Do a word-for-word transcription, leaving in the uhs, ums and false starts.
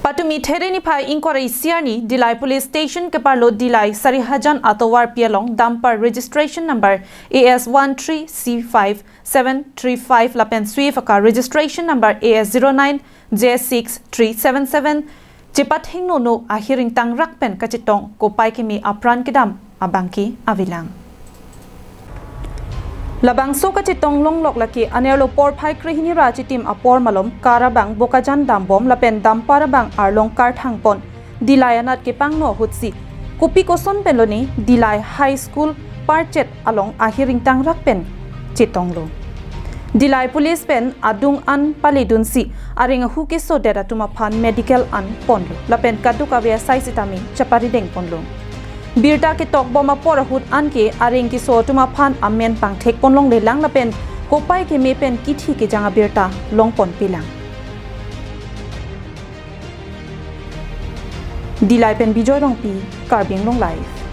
Patumi There niphai ingkoi ra isi arni Dillai Police Station keparlo Dillai Sarihajan atovar pi along dumper registration number A S one three C five seven three five lapen Swift aka registration number A S zero nine J six three seven seven chepathengno no ahir ingtangrak pen kachetong kopai keme apran kedam abangke avelang. Labangso kachetong longlok lake anerlo porphai krehini ra chitim apor malom car abang Bokajan dambom lapen dumper abang arlong karthangpon Dillai anat kepangno ahutsi kopi koson penlone Dillai High School parchet along ahir ingtangrak pen chetonglo. Dillai Police pen adung an paledunsi areng ahu kesodet atum aphan medical an ponlo lapen kadokave asai sitame chaparideng ponlo. Birta ketokbom apor ahut anke areng keso atum aphan amen pangthek ponlonglelang lapen kopai keme pen kithi kejang abirta longponpelang. Dillai pen Bijoy Rongpi, Karbi Anglong Live.